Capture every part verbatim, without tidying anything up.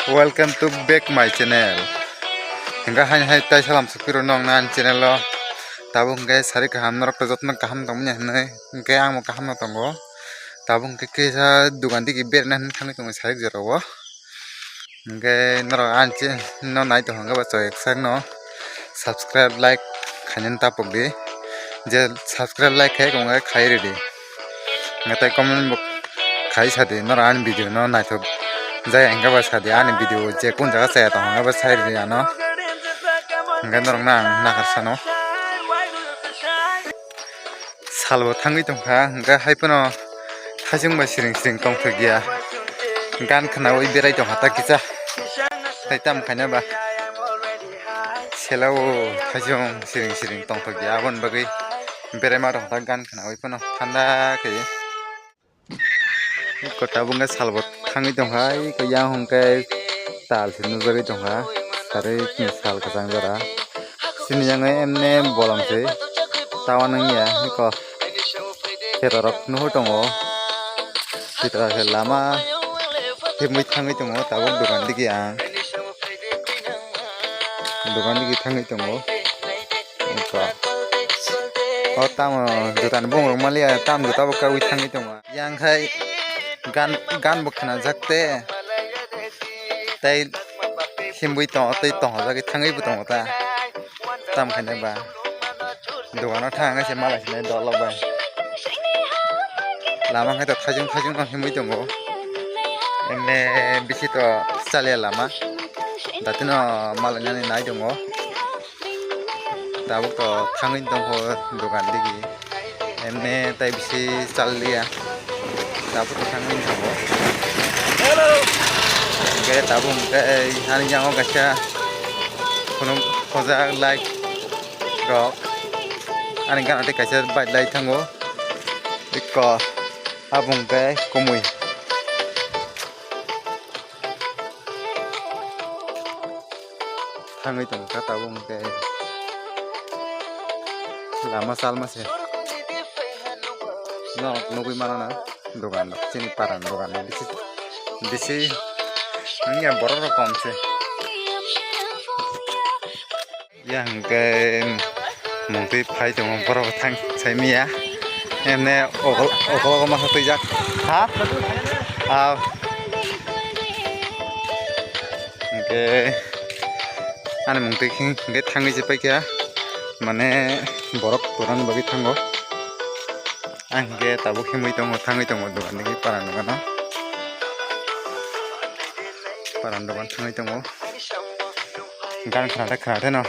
Welcome to back my channel. Hingke hai hai tai salam sukiro nong na ani channel o. Tabuk hingke sari kaham norok to jotno kaham tongmani hinui hingke ang bo kaham no tongo. Tabuk hingke kisa dogan digi berna hinui thangwi tongo sari jora o. Hingke norok ani channel no nai tong hingke ba choi sak no subscribe like khainani tapok di. Je subscribe like khai kong khai ridi. Hingke tai comment bo khai sadi, norok ani video no naithok jaya hingke ba sadi, ani video je kun jaga chaya tong hingke ba sai ridi ano. Hingke norok no ang nakhar sano. Sal bo thangwi tongkha, hingke hai phano thaichung bai siring siring tongthok ya. Gan khnaui berai tongkha ta kisa. Tai tam khaina ba. Sela o thaichung siring siring tongthok ya, aboni bagwi berai ma tongkha ta gan khnaui phano thanda khe. Iko tabuk hwnkhe salbo thangwi tongkha, iko yang hwnkhe tal se nukjagwi tongkha, kwrwi sal kwchang jora. Chini yang emne bolong se, tawa nangya iko khetorok nugwi tongo. Sitra se lama himwi thangwi tongo, tabuk dogan digi ang dogan digi thangwi tongo. Iko. O tamo juta ni bumung rok maliya, tam juta bo kawi thangwi tongo. Yang khai gan, gan bo khna jak te, tei himwi tongo, tei tong jak thangwi bo tongo ta. Tam khaina ba. Dogano thang se malai sinai dol bai. Lama khai to thajung thajung no himwi tongo. Emne bisi to chaliya lama. Datino malai nani nai tongo. Tabuk to thangwi tongkho dogan digi. Emne tai bisi chal liya. Tabuk to thangwi tongkho. Hingke tabuk hingke ani yango kaisa khunuk hojak light rok. Ani gana tei kaisa bike light thango. Iko abung tei kumui. Thangwi tongkha tabuk hwnkhe lama salma se. Norok nugwi mano na dogan rok, chini para ni dogan rok bisi, bisi wngya borok rok kom se. Ya hwnkhe mungtwi phai tongo borok thang saimanya. Emne okol, okologo masa twijak. Ha? Ah. Hwnkhe ani mungtwi hwnkhe thangwi se paikha. Mane borok torani bagwi thango. Ang hwnkhe tabuk himwi tongo, thangwi tongo dogan digi para dogano. Para dogan thangwi tongo. Gan khwnathai khwnathai no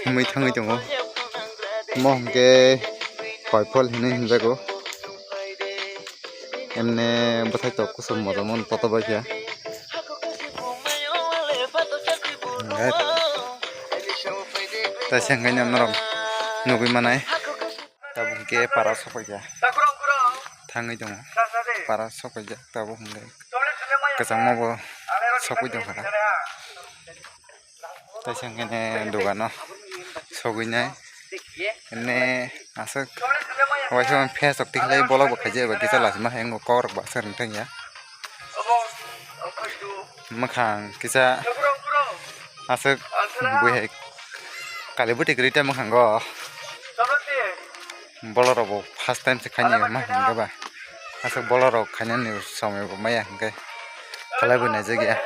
himwi thangwi tongo. Omo hwnkhe koiphol hinwi hinjago. Emne bwthai tok kusu motom on toto bai khe. Taisa hwnkhe norok nugwi manai. Tabuk hwnkhe para sokphaikha. Thangwi tongo. Para sokphaikha tabuk hwnkhe. Kwchangma bo sokwi tongkha. Taisa hwnkhe dogano sogwi nai. Ene aswk waisa face rok tikhlai bolok bo khaijak eba kisa lachima hai wngkha kok rok bo aswk rwng thangya. Mwkhang kisa aswk bui hai kali bwtwi kwrwi ta mwkhango. Bolorok bo first time se khaini ma hwnga ba. Aswk bolorok khainani somoi bo maya hwnkhe khalai bo naijakya.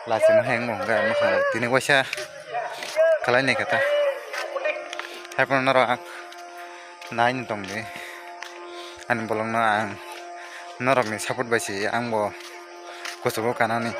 Lachima hai wngkha mwkhang tini waisa khalai naikha ta. Haiphano norok ang naini tongdi. Ani bolongno ang norokni support bai se ang bo kuchugo kanani.